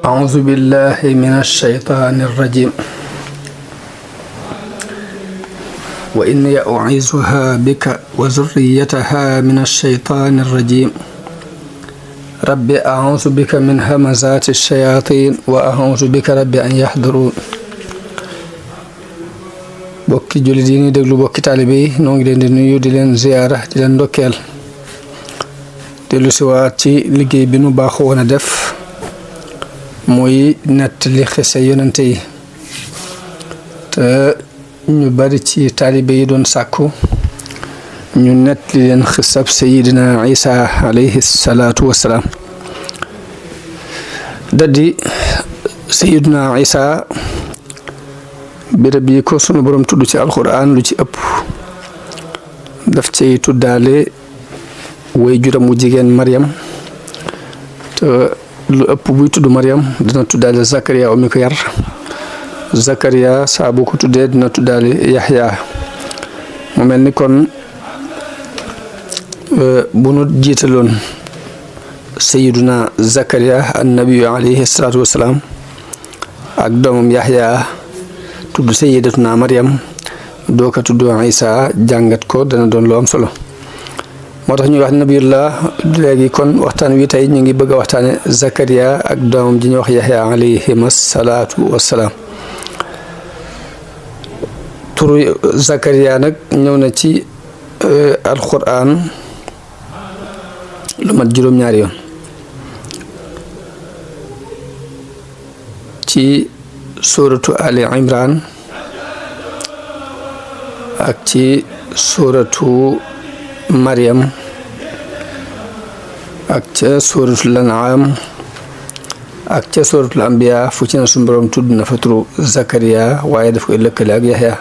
أعوذ بالله من الشيطان الرجيم وإني أعيذها بك وذريتها من الشيطان الرجيم رب أعوذ بك من همزات الشياطين وأعوذ بك رب أن يحضرون bokki jullit yi ñuy déglu bokki taalibe yi noo ngi leen di nuyu di leen ziyaara di leen ndokkeel dellu siwaat ci liggéey bi nu baaxoo woon a def muy nettali xise yonente yi te ñu bari ci taalibe yi doon sàkku ñu nettali leen xisab sayidina Isa alayhi salaatu wassalaam daddi sayidina Isa béréb yi ko sunu borom tudd ci alxuraan lu ci ëpp daf cay tuddaale way juram wu jigéen Maryam te lu ëpp buy tudd Maryam dina tuddaale Zakariya mi ko yar Zakariya saa bu ko tuddee dina tuddaale Yaxya mu mel ni kon bu nu jiitaloon sayiduna Zakariya annabiyu alayhi salaatu wassalaam ak doomam Yaxya tudd sayyidatuna Maryam doo ko tudd Isa jàngat ko dana doon lu am solo moo tax ñuy wax nabiyullah léegi kon waxtaan wi tey ñu ngi bëgg a waxtaane Zakariya ak doomam ji ñuy wax Yaxya alayhima salaatu wassalaam turu Zakariya nag ñëw na ci alquran lu mat juróom-ñaari yoon ci suratu Ali Imran ak ci suratu Maryam ak ca suratul An'am ak ca suratul Anbiya fu ci na suñu borom tudd na fa turu Zakariya waaye daf koy lëkkale ak Yaxya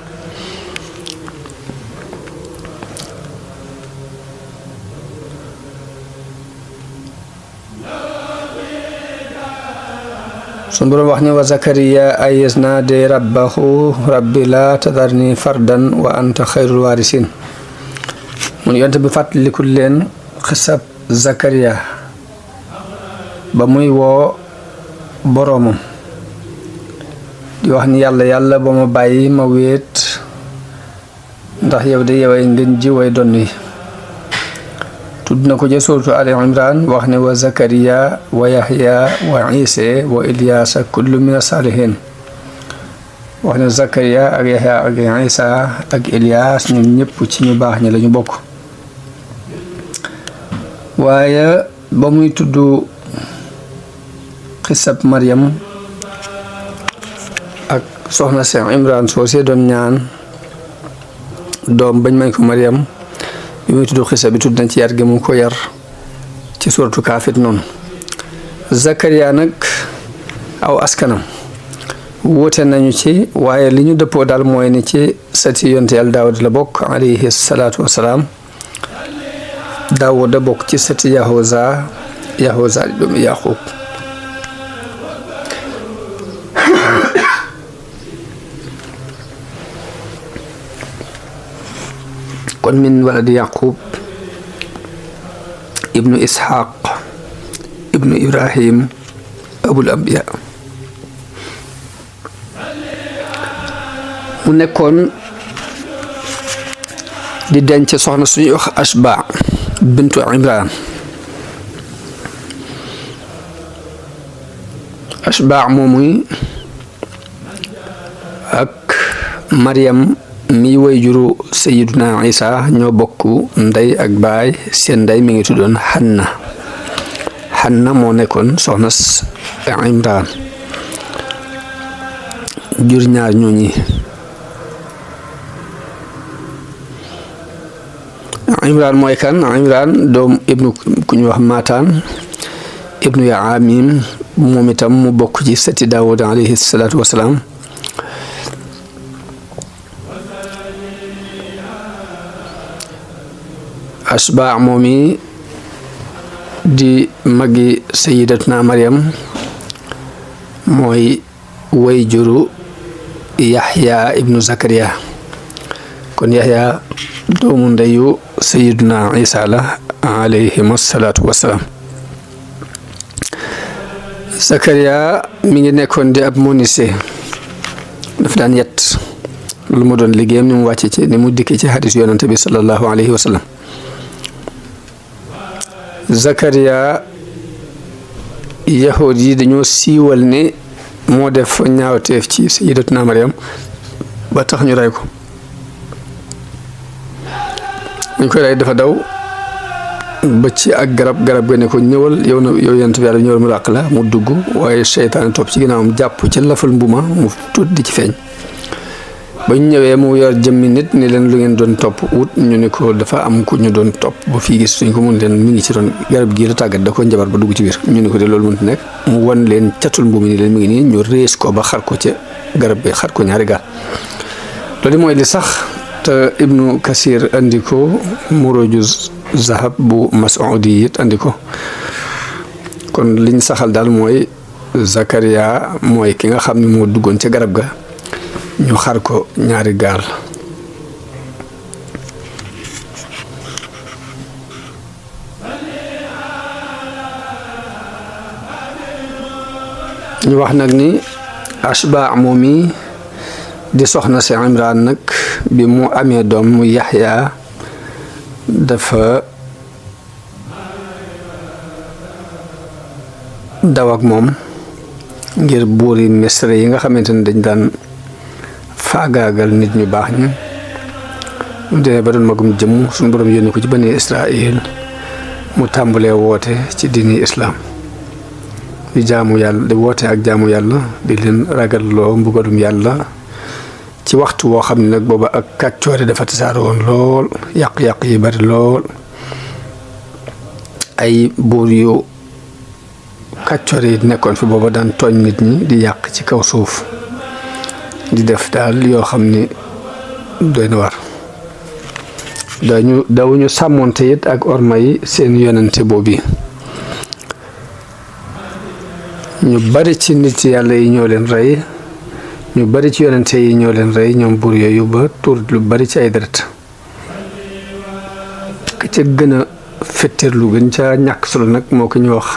sun borom wax ne wa Zakariya ayis naade rabbahu rabbi la tadarni fardan wa anta xayrul warisin mun yonte bi fàttalikul leen xisab Zakariya ba muy woo boroomam di wax ni yàlla ba ma bàyyi ma wéet ndax yow de yoway ngeen ji way donn yi tudd na ko ja suuratu Ali Imran wax ne wa Zakariya wa Yaxya wa Isa wa Ilyasa kullu min as-salihin wax ne Zakariya ak Yaxya ak Isa ak Ilyas ñoom ñëpp ci ñu baax ñi lañu bokk waaye ba muy tudd xisab Maryam ak soxna si Imran soo see doon ñaan doom bañ may ko Maryam bi muy tudd xisa bi tudd nañ ci yar gi mu ko yar ci suratu Kaafir noonu Zakariya nag aw askanam wóote nañu ci waaye li ñu dëppoo daal mooy ni ci sati yonte yàlla Daawuda la bokk alayhi salaatu wassalaam Daawuda bokk ci sati Yahuza di doomi Yaqub kon min waladi Yaqub ibnu Ishaq ibnu Ibrahim abul anbiya mu nekkoon di denc soxna suñuy wax Ashba bintu Imran Ashba moomuy ak Maryam mi way juru sayiduna Isa ñoo bokk ndey ak baay seen ndey mi ngi tuddoon Hanna moo nekkoon soxna Imran jur ñaar ñooñi Imran mooy kan Imran doom ibnu ku ñu wax Mataan ibnu Yaamim moom itam mu bokk ci sati Daawud alayhi salaatu wassalaam Ashba moomi di magi sayidatuna Maryam mooy way juru Yaxya ibnu Zakariya kon Yaxya doomu ndeyu sayiduna isa la alayhim asalaatu wasalaam. Zakariya mi ngi nekkoon di ab menuisier daf daan yett lu mu doon liggéeyam ni mu wàcce ci ni mu dikki ci xadis yonante bi sallallahu alayhi wa sallam. Zakariya yahud yi dañoo siiwal ne moo def ñaawteef ci sayidatuna Maryam ba tax ñu rey ko. ñu koy rey dafa daw ba ci ak garab ga ne ko ñëwal yow yonent bi yàlla ñëwal mu ràq la mu dugg waaye seytaane topp ci ginnaawam jàpp ci lafal mbuma mu tuut di ci feeñ. ba ñu ñëwee mu yor jëmmi nit ni leen lu ngeen doon topp wut ñu ne ko dafa am ku ñu doon topp ba fii gis suñ ko mun leen mi ngi ci doon garab gii la tàggat da ko njabar ba dugg ci biir ñu ne ko de loolu mënut nekk mu wan leen catul mbumi ni leen mi ngi nii ñu rees ko ba xar ko ca garab bi xar ko ñaari gaal. loolu mooy li sax te Ibnu Kasir andi ko Muruju Zahab bu Mas'udi it andi ko kon liñ saxal daal mooy Zakariya mooy ki nga xam ne moo duggoon ca garab ga ñu xar ko ñaari gaal. ñu wax nag ni Ashba moom mi di soxna si Imraan nag bi mu amee doom mu Yaxya dafa daw ak moom ngir buuri Misra yi nga xamante ne dañ daan faagaagal nit ñu baax ñi mu demee ba doon magum jëmm suñu borom yónni ko ci bani Israël mu tàmbalee woote ci diini islaam di jaamu yàlla di woote ak jaamu yàlla di leen ragalloo mbugalum yàlla ci waxtu woo xam ne nag booba ak kàccoore dafa tasaaroo woon lool yàq-yàq yi bari lool ay buur yu kàccoore yi nekkoon fi booba daan tooñ nit ñi di yàq ci kaw suuf di def daal yoo xam ni doy na war dawuñu sàmmoonte it ak orma yi seen yonente boobu ñu bari ci nit yàlla yi ñoo leen rey ñu bari ci yonente yi ñoo leen rey ñoom buur yooyu ba tuur lu bari ci ay deret ka ca gën a fetteerlu gën ca ñàkk solo nag moo ko ñu wax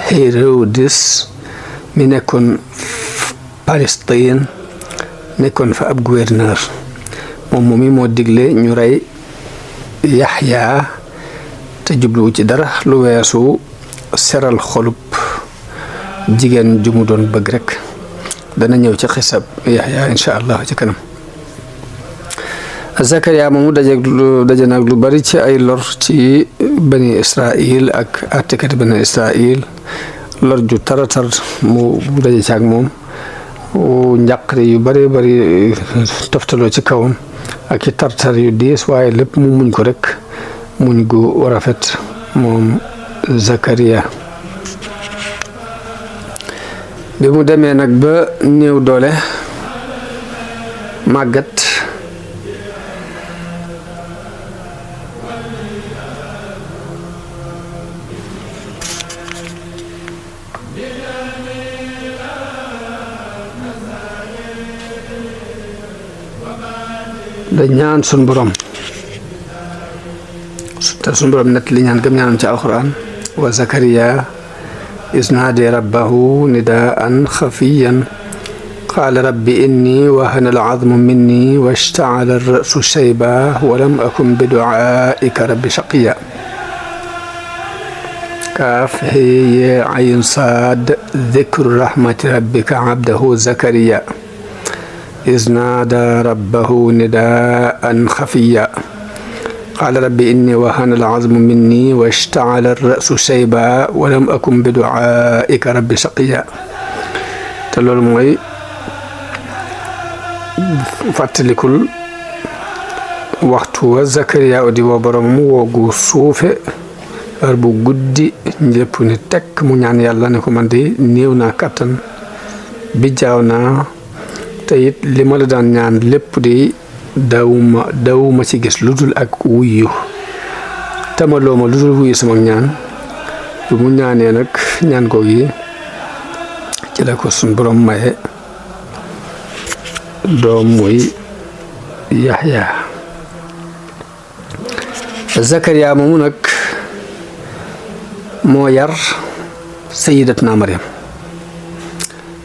Hérodis mi nekkoon Palestine nekkoon fa ab gouverneur moom mi moo digle ñu rey Yaxya te jubluwu ci dara lu weesu seral xolub jigéen ju mu doon bëgg rek dana ñëw ci xisab Yaxya insha allah ci kanam. Zakariya moomu daje nag lu bari ci ay lor ci bani Israël ak àttekati bani Israël lor ju taratar mu daje ci ak moom njàqare yu bari bari toftaloo ci kawam ak i tartar yu diis waaye lépp mu muñ ko rek muñ gu rafet moom Zakariya. bi mu demee nag ba néew doole màggat da ñaan sun borom te sun borom net li ñaan gëm ñaanam ci alquran wa Zakariya إذ نادى ربه نداء خفيا قال رب إني وهن العظم مني واشتعل الرأس شيبا ولم أكن بدعائك رب شقيا كاف هي عين صاد ذكر رحمة ربك عبده زكريا إذ نادى ربه نداء خفيا قال رب إني وهن العظم مني واشتعل الرأس شيبا ولم أكن بدعائك رب شقيا te loolu mooy fàttalikul waxtu wa Zakariya di woo borom mu woogu suufe heure bu guddi njëpp ni tekk mu ñaan yàlla ne ko man de néew naa kàttan bi jaaw naa te it li ma la daan ñaan lépp di dawuma ci gis lu dul ak wuyu tamaloo ma lu dul wuyu sama ñaan bu mu ñaanee nag ñaan ko gi ci la ko suñ borom maye doom muy Yaxya. Zakariya moomu nag moo yar Sayyidatuna Maryam.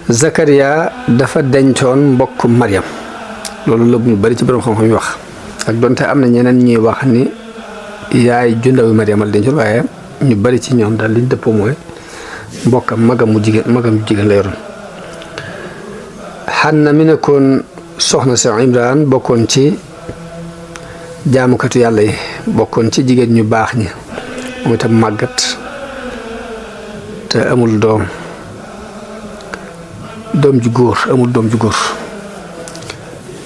Zakariya dafa dencoon mbokk Maryam loolu la ñu bari ci borom xam-xam yi wax ak donte am na ñeneen ñuy wax ni yaay ju ndaw Maryam la dencoon waaye ñu bari ci ñoom daal liñ dëppoo mooy mbokkam magam ju jigéen la yoroon. Xanna mi nekkoon soxna si Imraan bokkoon ci jaamukatu yàlla yi bokkoon ci jigéen ñu baax ñi moom itam màggat te amul doom ju góor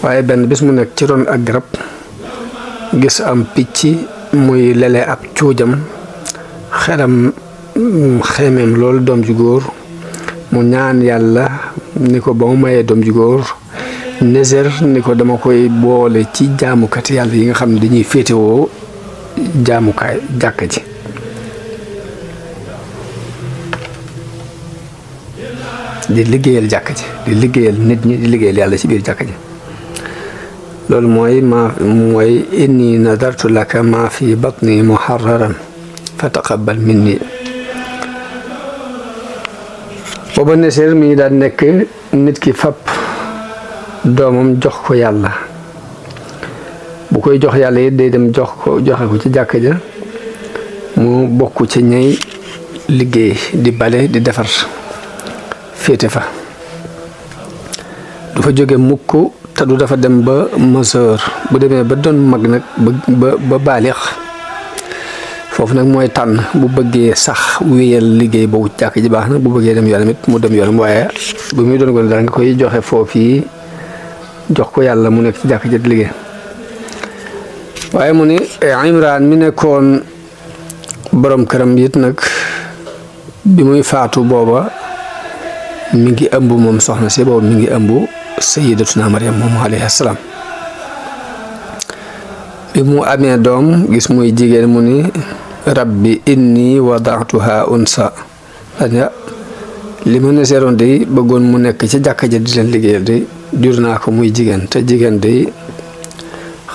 waaye benn bis mu nekk ci ron ak garab gis am picc muy lele ab cuujam xemeem loolu doom ju góor mu ñaan yàlla ni ko ba mu mayee doom ju góor Nézer ni ko dama koy boole ci jaamukat yàlla yi nga xam ne dañuy féetewoo jaamukaay jàkka ji. di liggéeyal jàkka ji di liggéeyal nit ñi di liggéeyal yàlla ci biir jàkka ji loolu mooy inni nadartu laka ma fi batni muharraran fa taqabbal minni. booba Nézer mi daan nekk nit ki fab doomam jox ko yàlla bu koy jox yàlla it day dem joxe ko ci jàkka ja mu bokk ci ñay liggéey di bale di defar féete fa du fa jóge mukk te du dafa dem ba majeur bu demee ba doon mag nag ba baalix foofu nag mooy tànn bu bëggee sax wéyal liggéey boobu jàkk ji baax na bu bëggee dem yoonam it mu dem yoonam waaye bu muy doon gone daal nga koy joxe foofu jox ko yàlla mu nekk ci jàkk ji di liggéey. waaye mu ni Imraan mi nekkoon borom këram it nag bi muy faatu booba mi ngi ëmb moom soxna si boobu mi ngi ëmb Sayyidatuna Maryam moomu alayhi salaam. bi mu amee doom gis muy jigéen mu ni rabbi inni wada'tuha unsa li ma neseeroon day bëggoon mu nekk ci jàkka ja di leen liggéeyal day jur naa ko muy jigéen te jigéen day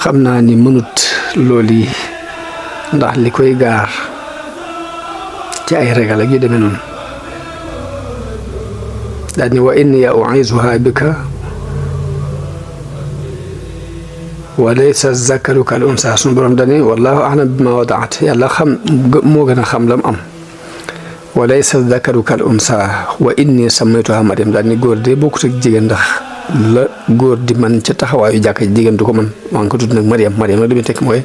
xam naa ni mënut loolu yi ndax li koy gaar ci ay regal ak yu demee noonu daal ni wa inni u'iizuha bika wa laysa zakaru kal unsa sunu borom dani wallahu a'lam bima wada'at yàlla xam moo gën a xam lam am wa laysa zakaru kal unsa wa inni sammaytuha Maryam daal ni góor de bokkut ak jigéen ndax la góor di man ca taxawaayu jàkka ji jigéen du ko mën maa ngi ko tudd nag Maryam nag li muy tekk mooy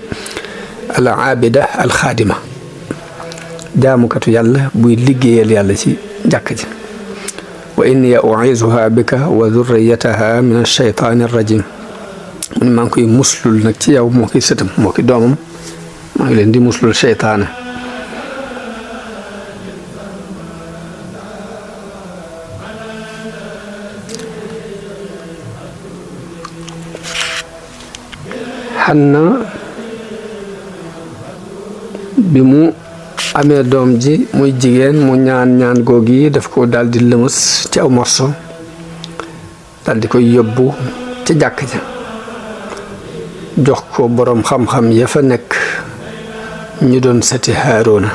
al aabida al xaadima jaamukatu yàlla buy liggéeyal yàlla ci jàkka ji wa inni u'iizuha bika wa dhurriyyataha min ash-shaytaani ar-rajiim mu ne maa ngi koy muslul nag ci yow moo koy sëtam moo koy doomam maa ngi leen di muslul seytaane Xanna bi mu amee doom ji muy jigéen mu ñaan googu yi daf ko daal di lëmës ci aw morso daal di koy yóbbu ci jàkk ja jox ko boroom xam-xam ya fa nekk ñu doon sati Haaruna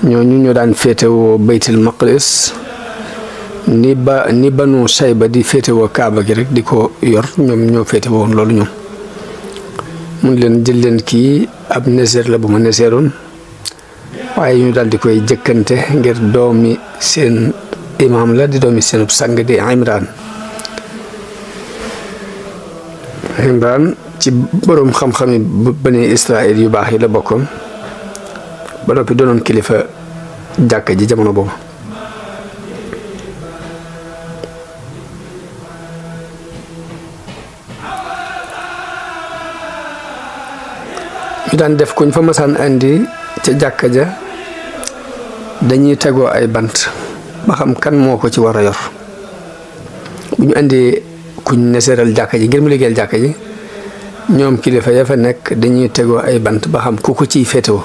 ñooñu ñu daan féetewoo baytul maqdis ni banu Sayba di féetewoo Kaaba gi rek di ko yor ñoom ñoo féetewoo loolu ñoom mun leen jël leen kii ab Nézer la bu ma neseeroon waaye ñu daal di koy jëkkante ngir doomi seen imaam la di doomi seenub sang di Imraan ci boroom xam-xami bani Israël yu baax yi la bokkoon ba noppi doonoon kilifa jàkka ji jamono boobu ñu daan def kuñ fa masaan indi ca jàkka ja dañuy tegoo ay bant ba xam kan moo ko ci war a yor bu ñu indee kuñ neseeral jàkka ji ngir mu liggéeyal jàkka ji ñoom kilifa ya fa nekk dañuy tegoo ay bant ba xam ku ko ciy féetewoo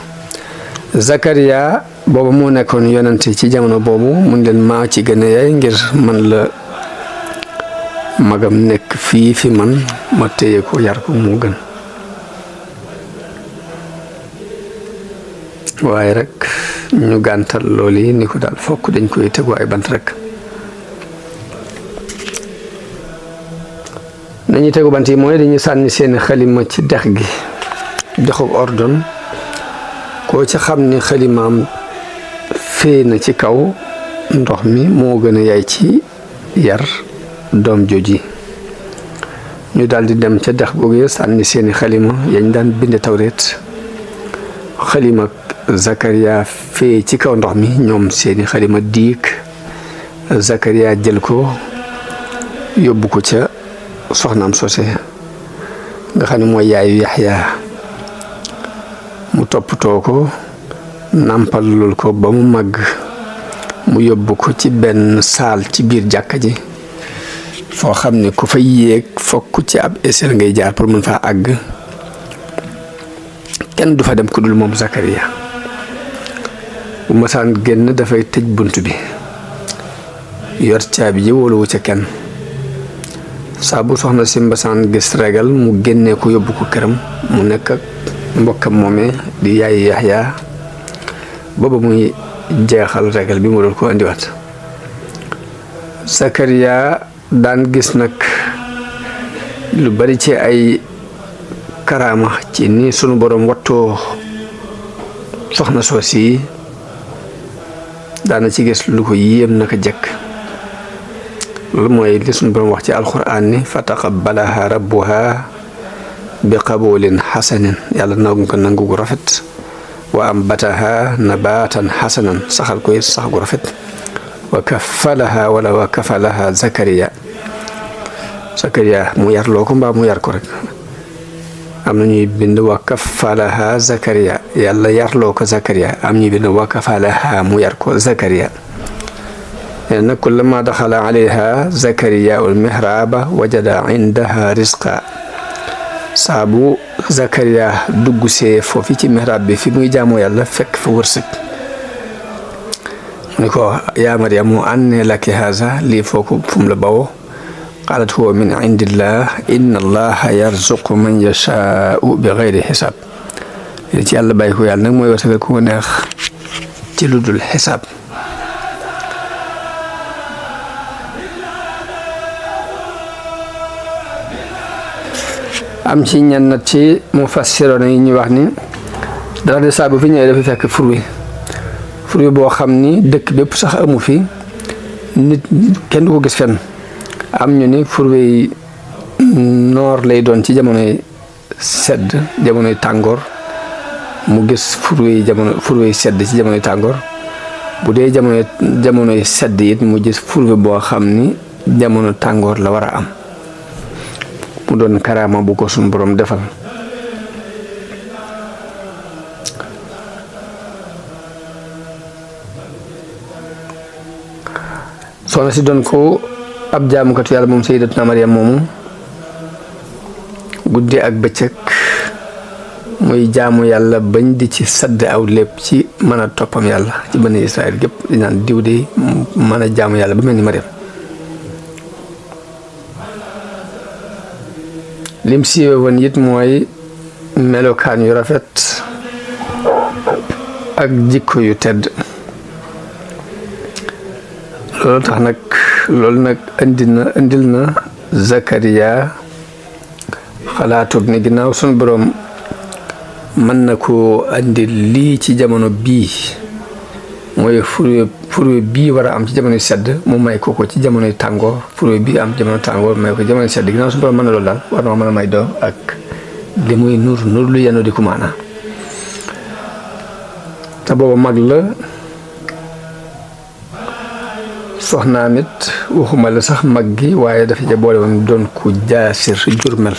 Zakariya boobu moo nekkoon yonante ci jamono boobu mun leen maa ci gën a yaay ngir magam nekk fii fi man ma téye ko yar ko moo gën waaye rek ñu gàntal loolu yi ni ko daal fokk dañ koy tegu ay bant rek nañu tegu bant yi mooy dañuy sànni seeni xalima ci dex gi dexu ordon koo ci xam ni xalimaam fee na ci kaw ndox mi moo gën a yaay ci yar doom joji ñu daldi dem ca dex googu sànni seeni xalima yañ daan binde tawreet xalima Zakaria fee ci kaw ndox mi ñoom seeni xalima diig Zakaria jël ko yóbbu ko ca soxnaam sose nga xam ne mooy yaayu Yaxya mu toppatoo ko nàmpalul ko ba mu màgg mu yóbbu ko ci benn saal ci biir jàkka ji foo xam ne ku fa yéeg fokk ci ab échelle ngay jaar pour mën faa àgg kenn du fa dem ku dul moom Zakaria bu masaan génn dafay tëj bunt bi yor caabi ji wóoluwu ca kenn saa bu soxna si mbasaan gis regal mu génnee ko yóbbu ko këram mu nekk ak mbokkam moomee di yaay Yaxya booba muy jeexal regal bi mu doon ko indiwaat Zakaria daan gis nag lu bari ci ay karaama ci ni sunu boroom wattoo soxna soos yi daana ci gis lu ko yéem naka jëkk loolu mooy li sunu boroom wax ci alxuraan ni fa taqabbalaha rabbuha bi qaboolin xasanin yàlla nangu ko nangu gu rafet wa ambataha nabatan xasanan saxal koy sax gu rafet wa kafalaha wala wa kafalaha Zakaria mu yarloo ko mbaa mu yar ko rek am na ñuy bind wa kafalaha Zakaria yàlla yarloo ko Zakaria am ñuy bind wa kafalaha mu yar ko Zakaria nag kullama daxala alayha Zakaria al mihraba wajada indaha risqa saabu Zakaria dugg see foofu ci mihrab bi fi muy jaamoo yàlla fekk fa wërsëg ni ko yaa Maryamu anne laki haza lii fooku fu mu la bawoo qaalat huwa min indillah inna allaha yarzuqu man yashaau bi gayri xisaab li ci yàlla bàyyi ko yàlla nag mooy wërsëgal ku ko neex ci lu dul xisaab am ci ñenn ci mufassiroon yi ñuy wax ni dara de saa bu fi ñëwee dafa fekk fruit boo xam ni dëkk bépp sax amu fi nit kenn du ko gis fenn am ñu ni fruit noor lay doon ci jamonoy sedd jamonoy tàngoor mu gis fruit sedd ci jamonoy tàngoor bu dee jamonoy sedd it mu gis fruit boo xam ni jamono tàngoor la war a am mu doon karaama bu ko suñu borom defal soxna si doon ko ab jaamukatu yàlla moom sayyidatuna Maryam moomu guddi ak bëccëg muy jaamu yàlla bañ di ci sadd aw lépp ci mën a toppam yàlla ci bani Israël gépp di naan diw de mën a jaamu yàlla ba mel ni Maryam lim siiwe woon it mooy melokaan yu rafet ak jikko yu tedd loolu nag indil na Zakaria xalaatug ni ginnaaw sunu boroom mën na ko andi lii ci jamono bii mooy fruit bii war a am ci jamonoy sedd mu may ko ci jamonoy tàngoor fruit bii am jamono tàngoor may ko jamonoy sedd ginnaaw sunu boroom mën na loolu daal war na mën a may doom ak li muy nur lu yenu di kumaana te booba mag la soxnaam it waxuma la sax mag gi waaye dafa ca boole woon doon ku jaasir jurmel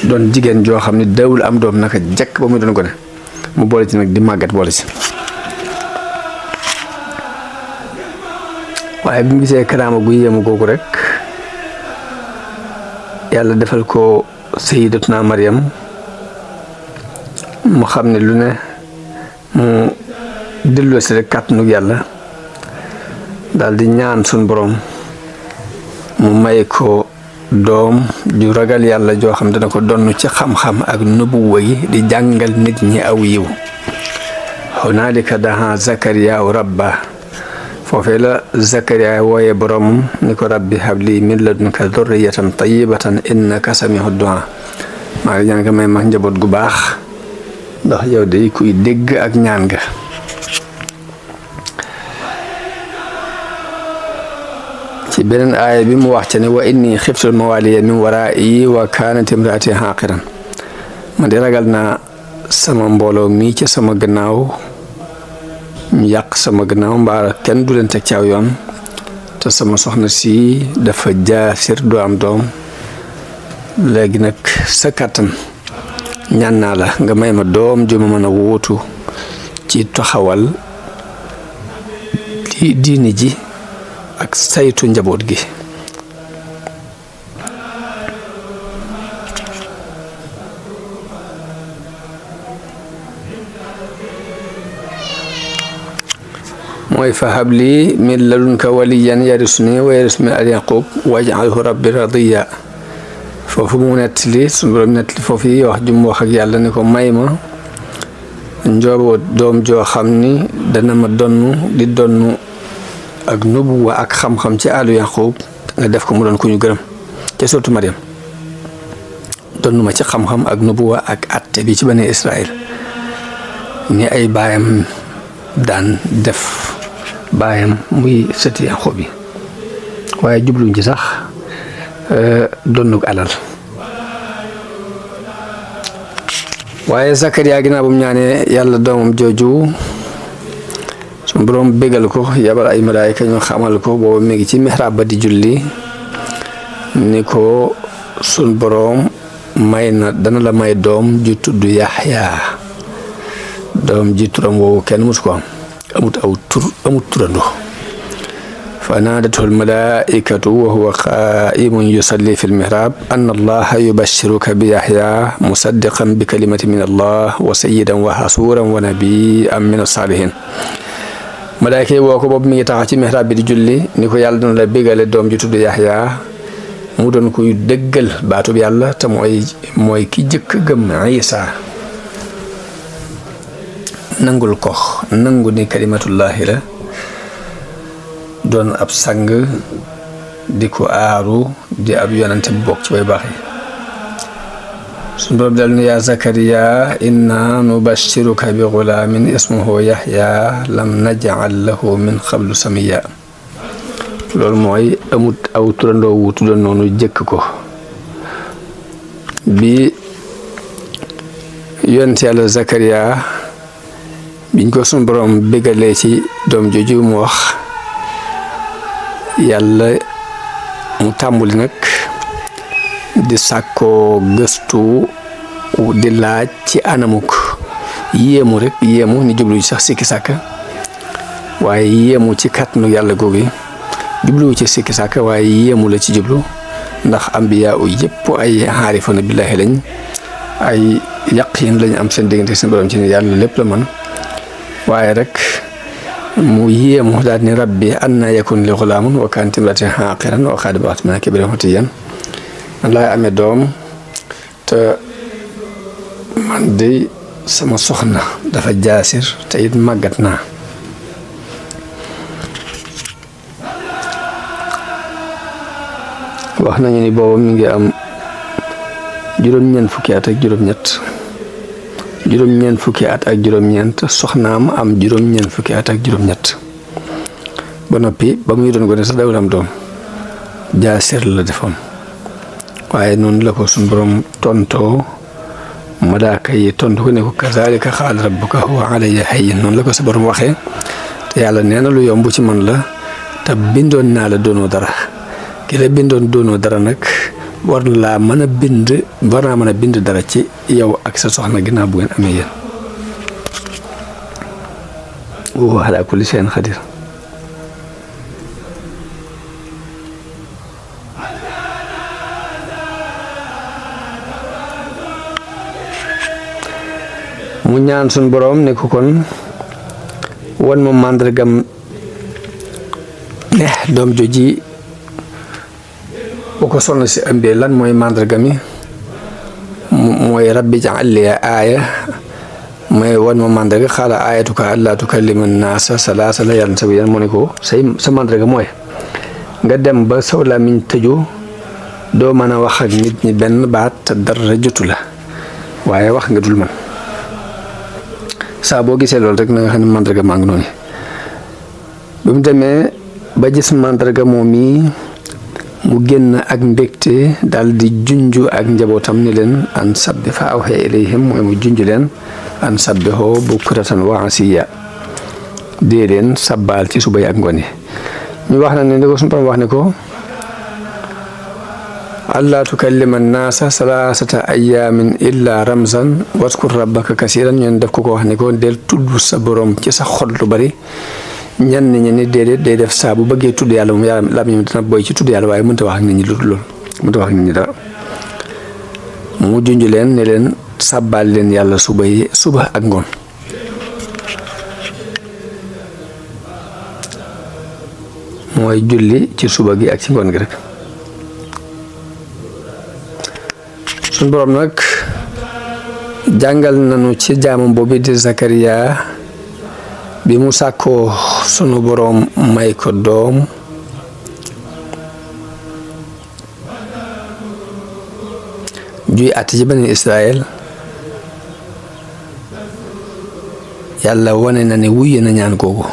doon jigéen joo xam ne dawul am doom naka jekk ba muy doon gone mu boole ci nag di màggat boole ci waaye bi mu gisee karaama gu yéemu googu rek yàlla defal ko sayyidatuna Maryam mu xam ne lu ne mu delloo si rek kàttanu yàlla daal di ñaan suñ borom mu may ko doom ju ragal yàlla joo xam dana ko donn ci xam-xam ak nubuwa gi di jàngal nit ñi aw yiw hunaalika daa Zakariya rabba foofee la Zakariya wooye boromam ni ko rabbi habli min ladunka dhurriyatan tayyibatan innaka samihu du'a maa ngi ñaan nga may ma njaboot gu baax ndax yow de kuy dégg ak ñaan nga ci beneen aaya bi mu wax ca ne wa inni xiftul mawaliya min waraa'i wa kaanat imraati haaqiran man di ragal naa sama mbooloo mi ci sama gannaaw ñu yàq sama gannaaw mbaa kenn du leen teg ci aw yoon te sama soxna si dafa jaasir du am doom léegi nag sa kàttan ñaan naa la nga may ma doom ju ma mën a wuutu ci taxawal diini ji ak saytu njaboot gi mooy fa habli min ladunka waliyan yarisuni wa yaris min al yaqub waj'alhu rabbi radiya foofu mu nettali suñu borom nettali foofu yi wax jum wax ak yàlla ni ko may ma njooboo doom joo xam ni dana ma donn di donn ak nubuwa ak xam-xam ci àllu yaqub nga def ko mu doon ku ñu gërëm ca surtout Mariam donn ma ci xam-xam ak nubuwa ak atte bi ci bani Israël ni ay baayam daan def baayam muy sëti yaqub bi waaye jubluñ ci sax donnuk alal waaye Zakariya ginnaaw bu mu ñaanee yàlla doomam jooju suñu boroom bégal ko yabal ay malaayika ñu xamal ko booba mi ngi ci mihrab ba di julli ni ko suñu boroom may na dana la may doom ju tudd Yaxya doom ji turam woowu kenn musu ko am amut turando fa naadatu almalaikatu wa huwa qaimun yusalli fi lmihrab anna allaha yubashiruka bi Yaxya musaddiqan bi kalimati min allah wa sayyidan wa hasuran wa nabiyyan min as-salihin malaayka yi woo ko boobu mi ngi taxaw ci mihrab bi di julli ni ko yàlla dana la bégale doom ji tudd Yaxya mu doon kuy dëggal baatub yàlla te mooy ki jëkk gëm Isa nangul ko nangu ni kalimatullahi la doon ab sang di ko aaru di ab yonante bu bokk ci way baax yi suñu borom dal ni yaa Zakariya inna nubashiruka bi gulaamin ismuhu Yaxya lam naj'al lahu min qablu samiya loolu mooy amut aw turandoo wu tuddoon noonu jëkk ko bi yonent yàlla Zakariya biñ ko suñu borom bégalee ci doom jooju mu wax yàlla mu tàmbuli nag di sàkkoo gëstu di laaj ci anamuk yéemu rek yéemu ni jublu ci sax sikki sàkk waaye yéemu ci kàttanu yàlla googu jubluwu ci sikki sàkk waaye yéemu la ci jublu ndax ambiya u yëpp ay xaarifuna billaahi lañ ay yaqiin lañ am seen diggante seen borom ci ne yàlla lépp la man waaye rek mu yéemu daal ni rabbi anna yakun li xulaamun wa kaanat imraati aaqiran wa qad balagtu min al-kibri utiyyan man laay amee doom te man de sama soxna dafa jaasir te it màggat naa wax nañu ni boobu mi ngi am juróom-ñeent fukki at ak juróom-ñett juróom-ñeent fukki at ak juróom-ñeent soxnaam am juróom-ñeent fukki at ak juróom-ñett ba noppi ba muy doon gone sax dawul am doom jaasir la defoon waaye noonu la ko suñu borom tontoo malaaka yi tontu ko ne ko kazaalika qaala rabbuka huwa alayya hayyin noonu la ko sa borom waxee te yàlla nee na lu yomb ci man la te bindoon naa la doonoo dara ki la bindoon doonoo dara nag war naa mën a bind dara ci yow ak sa soxna ginnaaw bu ngeen amee yéen wa huwa alaa kulli shay'in qadiir mu ñaan suñ boroom ne ko kon wan ma màndargam ne doom joji boo ko ko soxna si ëmbee lan mooy màndarga mi mooy rabbi ja'al li aaya mooy wan ma màndarga xaala aayatuka allaa tukallima naasa salaasa layaalin sawiyyan mu ne ko sa màndarga mooy nga dem ba saw làmmiñ tëju doo mën a wax ak nit ñi benn baat te dara jotu la waaye wax nga dul man saa boo gisee loolu rek na nga xam ne màndarga maa ngi noonu bi mu demee ba gis màndarga moom yi mu génn ak mbégte daal di junju ak njabootam ni leen an sabbi fa awxee ilayhim mooy mu junju leen an sabbihoo bukratan wa asiya dee leen sabbaal ci suba yi ak ngoon yi ñu wax na ne ni ko suñu borom wax ne ko allaa tukallima naasa salaasata ayaamin illa ramzan waskur rabbaka kasiran ñun def ko wax ne ko del tudd sa borom ci sa xol lu bari ñenn ñi ni déedéet day def saa bu bëggee tudd yàlla moom yàlla lam ñu dina boy ci tudd yàlla waaye mënta wax ak nit ñi lu loolu mënta wax ak nit ñi dara mu junj leen ne leen sàbbaal leen yàlla suba ak ngoon mooy julli ci suba gi ak ci ngoon gi rek suñ boroom nag jàngal nañu ci jaamam boobu di Zakariya bi mu sàkkoo sunu boroom may ko doom juy àtte ci bani Israël yàlla wane na ne wuye na ñaan googu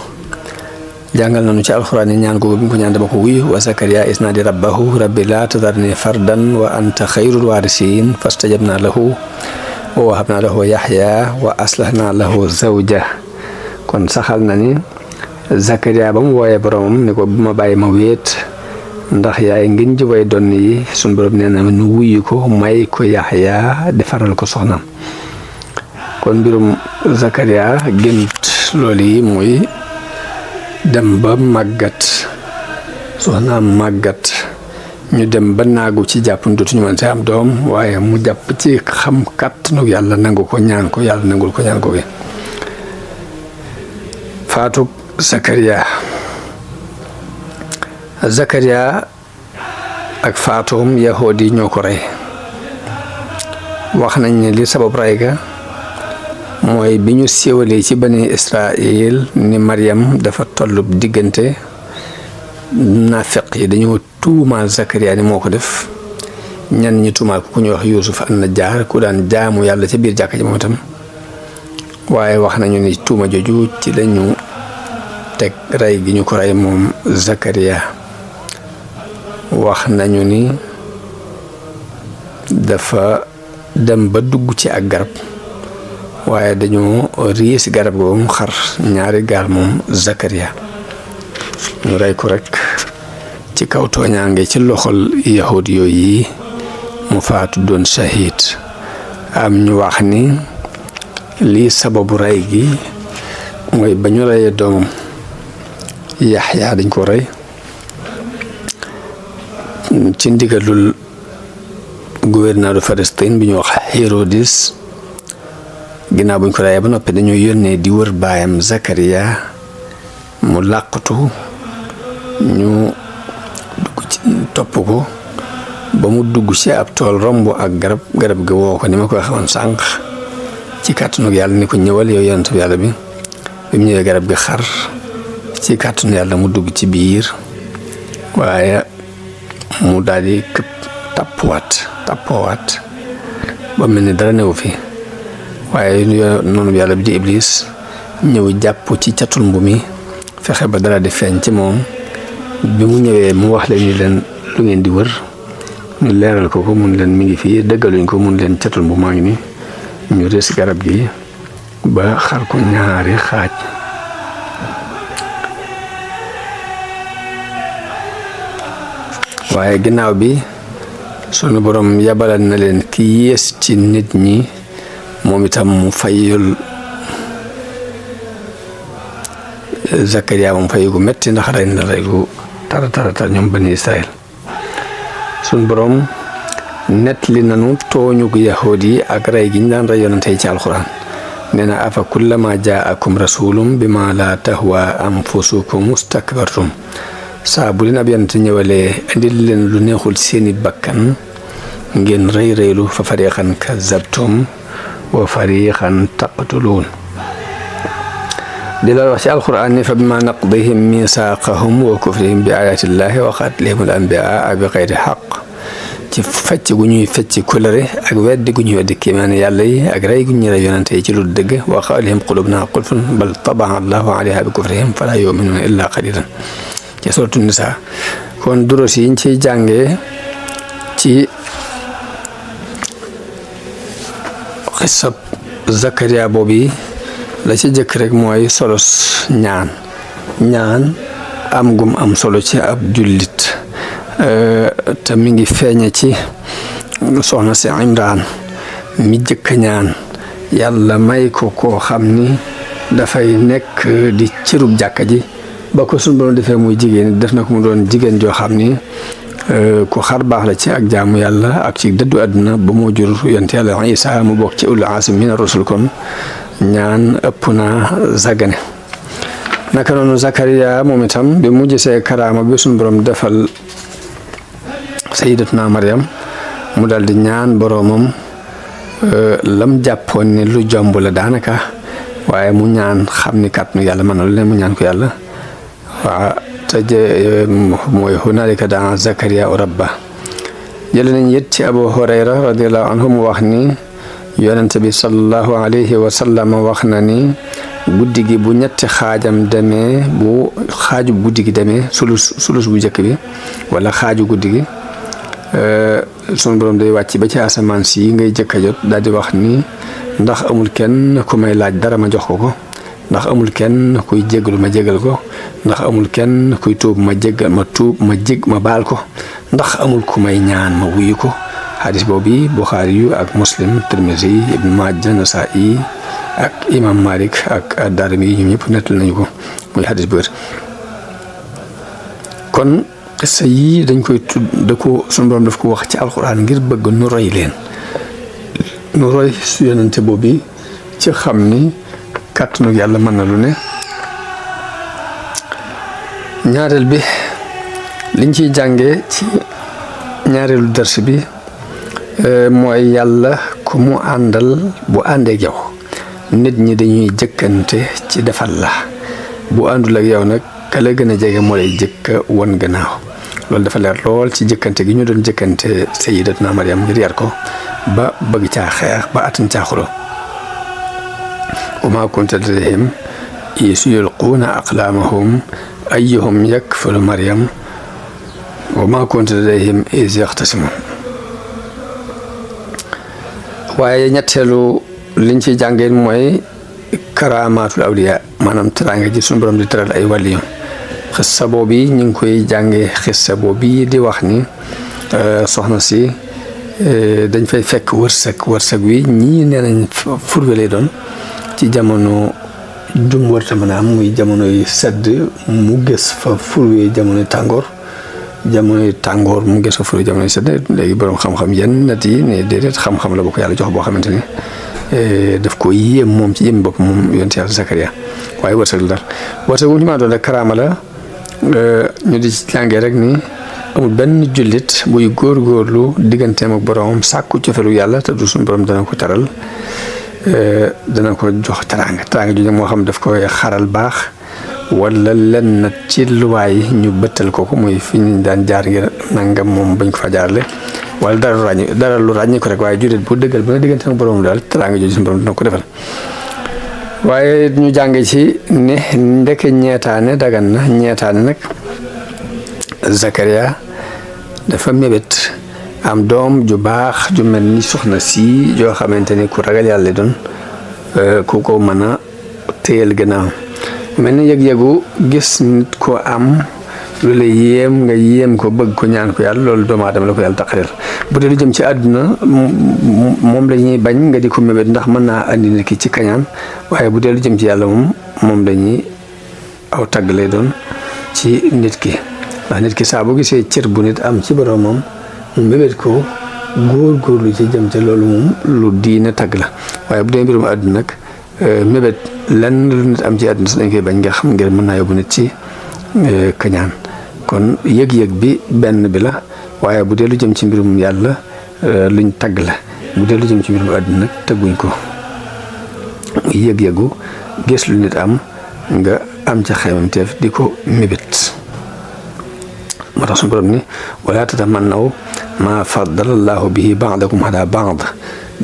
jàngal nañu ci alxuraan yi ñaan googu bi mu ko ñaan dama ko wuyu wa Zakariya isnaadi rabbahu rabbi laa tadarni fardan wa anta xayrul waarisiin fastajabna lahu wa wahabna lahu yaxya wa aslahna lahu zawja kon saxal na ni Zakariya ba mu wooyee boromam ni ko bu ma bàyyi ma wéet ndax yaay ngeen ji way doon yi suñu borom nee na nu wuyu ko may ko yaxya defaral ko soxnaam kon mbirum Zakariya gént loolu yi mooy dem ba màggat soxnaam màggat ñu dem ba naagu ci jàpp dootuñu mën si am doom waaye mu jàpp ci xam kàttanu yàlla nangu ko ñaan ko yàlla nangul ko ñaan ko wi faatu Zakariya ak faatoom yahood yi ñoo ko rey wax nañ ne li sabab rey ga mooy bi ñu siiwalee ci bani Israël ni Maryam dafa tollub diggante naafeq yi dañoo tuumaal Zakariya ni moo ko def ñenn ñi tuumaal ko ku ñuy wax Yuusuf an-Najjaar ku daan jaamu yàlla ca biir jàkka ji moom itam waaye wax nañu ni tuuma jooju ci lañu teg rey gi ñu ko rey moom Zakariya wax nañu ni dafa dem ba dugg ci ak garab waaye dañoo riis garab googu xar ñaari gaal moom Zakariya ñu rey ko rek ci kaw tooñaange ci loxol yahud yooyu yi mu faatu doon shahid am ñu wax ni lii sababu rey gi mooy ba ñu reyee doomam Yaxya dañ ko rey ci ndigalul gouverneur de Palestine bi ñu wax Hérodis ginnaaw buñ ko reyee ba noppi dañoo yónnee di wër baayam Zakariya mu làqatu ñu dugg ci topp ko ba mu dugg ci ab tool romb ak garab gi woo ko ni ma koy xamoon sànq ci kàttanu yàlla ni ko ñëwal yow yonent bi yàlla bi mu ñëwee garab gi xar ci kàttanu yàlla mu dugg ci biir waaye mu daal di këpp tappoowaat ba mel ni dara newu fi waaye noonu yàlla bi di Iblis ñëw jàpp ci catul mbu mi fexe ba dara di feeñ ci moom bi mu ñëwee mu wax leen ni leen lu ngeen di wër ñu leeral ko mun leen mi ngi fii dëggaluñ ko mun leen catul mbu maa ngi ni ñu res garab gi ba xar ko ñaari xaaj waaye ginnaaw bi sunu borom yabalal na leen ki yées ci nit ñi moom itam mu fayul Zakariya moom fay gu metti ndax rey na rey gu tara ñoom bani Israël sunu borom nettali nanu tooñu gu yahuud yi ak rey gi ñu daan rey yonante yi ci alxuraan nee na afa kullama jaakum rasulum bima la tahwa anfusukum mustakbartum saa bu leen ab yonent ñëwalee indil leen lu neexul seeni bakkan ngeen rëy rëylu fa fariqan kazzabtum wa fariqan taqtuluun di la wax ci alquran ni fa bima naqdihim misaaqahum wa kufrihim bi ayatillahi wa qatlihim al anbiyaa bi xayri xaq ci fecc gu ñuy fecc kulëre ak weddi gu ñuy weddi kiimaane yàlla yi ak rey gu ñuy rey yonante yi ci lu dëgg wa qawlihim qulubuna qulfun bal tabaa allahu alayha bi kufrihim fala yuminuuna illa qalilan ci suratu Nisaa kon duros yi ñu ciy jàngee ci xisab Zakariya boobu la ci jëkk rek mooy solos ñaan am gum am solo ci ab jullit te mi ngi feeñe ci soxna si Imraan mi jëkk ñaan yàlla may ko koo xam ni dafay nekk di cërub jàkka ji ba ko suñu borom defee muy jigéen def na ko mu doon jigéen joo xam ni ku xar baax la ci ak jaamu yàlla ak ci dëddu àdduna ba moo jur yonent yàlla Isaa mu bokk ci ulul azmi mina rusul kon ñaan ëpp na zagane naka noonu Zakariya moom itam bi mu gisee karaama bi suñu borom defal sayyidatuna Maryam mu dal di ñaan boroomam lam jàppoon ni lu jomb la daanaka waaye mu ñaan xam ni kàttanu yàlla mën na lu ne mu ñaan ko yàlla waa te mooy hunaalika daa Zakariya rabba jële nañ yët ci Abu Hurayra radiallahu anhu mu wax ni yonente bi sallallahu alayhi wa sallam wax na ni guddi gi bu ñetti xaajam demee bu xaaju guddi gi demee sulus bu njëkk bi wala xaaju guddi gi sunu borom day wàcc ba ci asamaan si ngay jëkk a jot daal di wax ni ndax amul kenn ku may laaj dara ma jox ko ndax amul kenn kuy jéggalu ma jéggal ko ndax amul kenn kuy tuub ma jéggal ma tuub ma baal ko ndax amul ku may ñaan ma wuyu ko xadis boobu Buxaari yu ak Muslim Tirmisi Ibn Maaja Nasaa'i ak Imam Malik ak Daarimi yi ñoom ñëpp nettal nañu ko muy xadis bu wér kon sa yii dañ koy tudd da ko sunu borom daf ko wax ci alxuraan ngir bëgg nu roy leen nu roy su yonente boobu ci xam ni kàttanu yàlla mën na lu ne ñaareel bi liñ ciy jàngee ci ñaareelu dars bi mooy yàlla ku mu àndal bu àndeek yow nit ñi dañuy jëkkante ci defal la bu àndul ak yow nag ka la gën a jege moo lay jëkka won gannaaw loolu dafa leer lool ci jëkkante gi ñu doon jëkkante sayyidatuna Maryam ngir yar ko ba bëgg caa xeex ba atan caa xulo wa maa kunta ladayhim iz yulquuna aqlaamahum ayyuhum yakfulu Maryam wa maa kunta ladayhim iz yaxtasimuun waaye ñetteelu liñ ci jàngee mooy karaamaatul awliya maanaam teraanga ji suñu borom di teral ay wàlliyoon xissa boobu ñu ngi koy jàngee xissa boobu di wax ni soxna si dañ fay fekk wërsëg wi ñii nee nañ furwe lay doon ci jamono jum warta mën a am muy jamono yi sedd mu gës fa furwe jamono tàngoor mu gës fa furwe jamono yi sedd léegi borom xam-xam yenn nat yi ne déedéet xam-xam la bu ko yàlla jox boo xamante ni daf ko yéem moom ci yéem bopp moom yonent yàlla Zakariya waaye wërsëg la daal wërsëg bu ñu maa doon rek karaama la ñu di ci jàngee rek ni amul benn jullit buy góorgóorlu digganteem ak boromam sàkku cofelu yàlla te du suñu borom dana ko teral dana ko jox teraanga ju moo xam daf koy xaral baax wala lenn ci luwaay ñu bëttal ko muy fi ñu daan jaar ngir nangam moom bañ ko fa jaarale wala dara lu ràññi ko rek waaye jullit bu dëggal ba na diggante ak boromam daal teraanga jooju suñu borom dana ko defal waaye ñu jànge ci ne ndeke ñeetaane dagan na ñeetaane nag Zakariya dafa mébét am doom ju baax ju mel ni soxna si joo xamante ni ku ragal yàlla doon ku ko mën a téyel gannaaw mel ni yëg-yëgu gis nit ko am lu la yéem nga yéem ko bëgg ko ñaan ko yàlla loolu doomu aadama la ko yàlla taqaleel bu dee lu jëm ci àdduna moom la ñuy bañ nga di ko mébét ndax mën naa andi nit ki ci kañaan waaye bu dee lu jëm ci yàlla moom dañuy aw tagg lay doon ci nit ki ndax nit ki saa bu gisee cër bu nit am ci boromam mu mébét ko góorgóorlu ci jëm ca loolu moom lu diine tagg la waaye bu dee mbirum àdduna nag mébét lenn lu nit am ci àdduna si dañ koy bañ nga xam ngir mën naa yóbbu nit ci kañaan kon yëg-yëg bi benn bi la waaye bu dee lu jëm ci mbirum yàlla luñ tagg la bu dee lu jëm ci mbirum àdduna nag tagguñ ko yëg-yëgu gis lu nit am nga am ca xeymamteef di ko mébét moo tax suñu borom ni wala tatamannaw ma faddala allahu bihi ba'dakum ala ba'd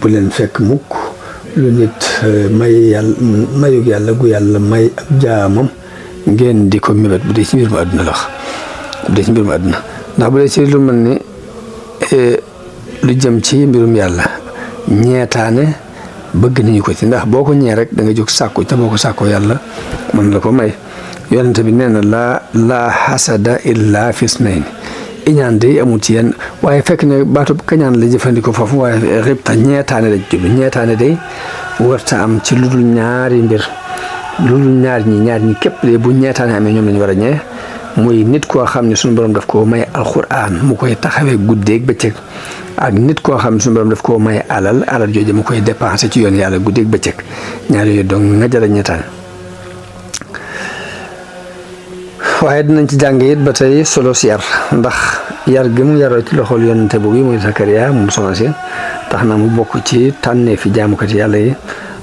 bu leen fekk mukk lu nit mayug yàlla gu yàlla may ab jaamam ngeen di ko mébét bu dee ci mbirum àdduna la wax bu dee ci mbirum àdduna ndax bu dee ci lu mel ni lu jëm ci mbirum yàlla ñeetaane bëgg nañu ko ci ndax boo ko ñee rek da nga jóg sàkku te boo ko sàkkoo yàlla mën la ko may yonente bi nee na laa xasada illa fisnayn iñaan day amul ci yenn waaye fekk ne baatub kañaan la jëfandikoo foofu waaye ribta ñeetaane la jublu ñeetaane day warta am ci lu dul ñaari mbir lu dul ñaar ñi képp de bu ñeetaane amee ñoom lañu war a ñee muy nit koo xam ne suñu borom daf koo may alxuraan mu koy taxawee guddeeg bëccëg ak nit koo xam ne suñu borom daf koo may alal jooju mu koy dépensé ci yoon yàlla guddeeg bëccëg ñaar yooyu donc nga jëla ñeetaane waaye dinañ ci jàng it ba tey solo si yar ndax yar gi mu yaroo ci loxol yonente boobu muy Sakariya mu soxna si tax na mu bokk ci tànnee fi jaamukat yàlla yi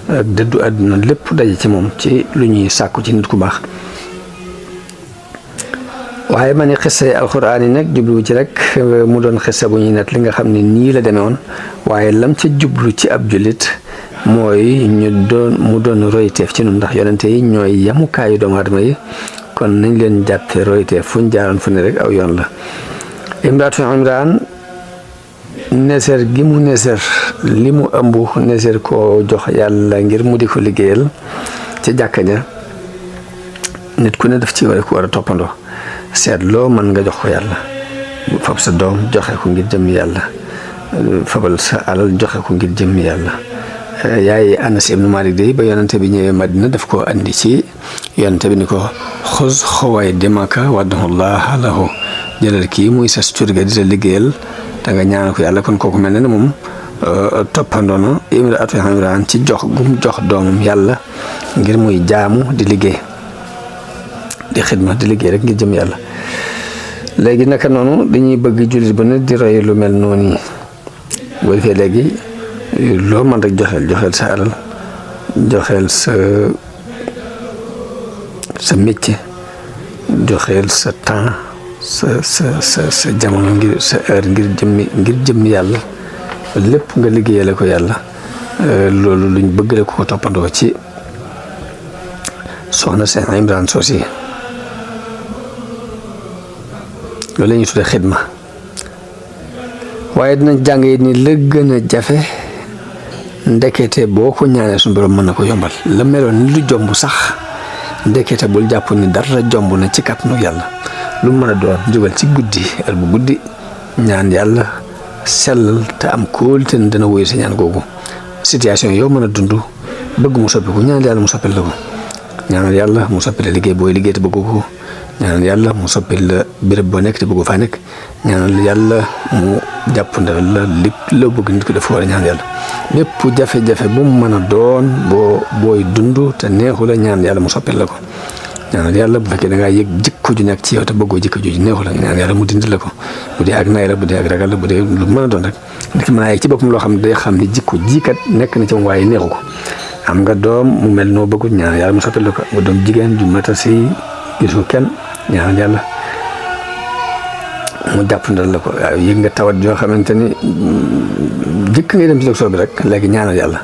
ak dëddu àdduna lépp daje ci moom ci lu ñuy sàkku ci nit ku baax waaye ma ni xissa alxuraan yi nag jublu ci rek mu doon xissa bu ñuy net li nga xam ne nii la demee woon waaye lam ca jublu ci ab jullit mooy mu doon royteef ci ñun ndax yonente yi ñooy yamukaayu doomu aadama yi kon nañ leen jàppee royteef fuñ jaaroon fu ne rek aw yoon la imraatu Imraan neeseer gi mu neeseer li mu ëmb neeseer koo jox yàlla ngir mu di ko liggéeyal ca jàkka ja nit ku ne daf ci war a toppandoo seet loo mën nga jox ko yàlla fab sa doom joxe ko ngir jëm yàlla fabal sa alal joxe ko ngir jëm yàlla yaay Anas ibnu Malik day ba yonente bi ñëwee Madina daf ko andi ci yonente bi ni ko xus xawaay demaka waddahullah lahu jëlal kii muy sa curga di la liggéeyal da nga ñaanal ko yàlla kon kooku mel ne moom toppandoona imraatu Imraan ci jox gum jox doomam yàlla ngir muy jaamu di liggéey di xidma di liggéey rek ngir jëm yàlla léegi naka noonu dañuy bëgg jullit ba ne di roy lu mel noonu yi boo defee léegi loo mën rek joxeel sa alal joxeel sa métier joxeel sa temps sa jamono ngir sa heure ngir jëmmi yàlla lépp nga liggéeyale ko yàlla loolu luñ bëgg la ko toppandoo ci soxna seen Imraan soosi loolu la ñuy tuddee xidma waaye dinañ jàng yi ni la gën a jafe ndekete boo ko ñaanee suñu borom mën na ko yombal la meloon ni lu jomb sax ndekete bul jàpp ni dara jomb na ci kàttanu yàlla lu mën a doon jógal ci guddi heure bu guddi ñaan yàlla sellal te am kóolute ne dana wóyu sa ñaan googu situation yow mën a dund bëgg mu soppiku ñaan yàlla mu soppil la ko ñaanal yàlla mu soppil la liggéey booy liggéey te bëgg ko ñaanal yàlla mu soppil la béréb boo nekk te bëgg faa nekk ñaanal yàlla mu jàppandal la lépp loo bëgg nit ko def war a ñaan yàlla lépp jafe-jafe bu mu mën a doon booy dund te neexu la ñaan yàlla mu soppil la ko ñaanal yàlla bu fekkee da ngaa yëg jikko ju nekk ci yow te bëggoo jikko ju neexu la ñaan yàlla mu dindi la ko bu dee ak nay la bu dee ak ragal la bu dee lu mën a doon rek nit ki mën a yëg ci boppam loo xam ne day xam ne jikko jikat nekk na ci moom waaye neexu ko am nga doom mu mel noo bëggut ñaanal yàlla mu soppil la ko nga doom jigéen ju mata si gisu kenn ñaanal yàlla mu jàppandal la ko waaw yëg nga tawat joo xamante ni jëkk ngay dem ci docteur bi rek léegi ñaanal yàlla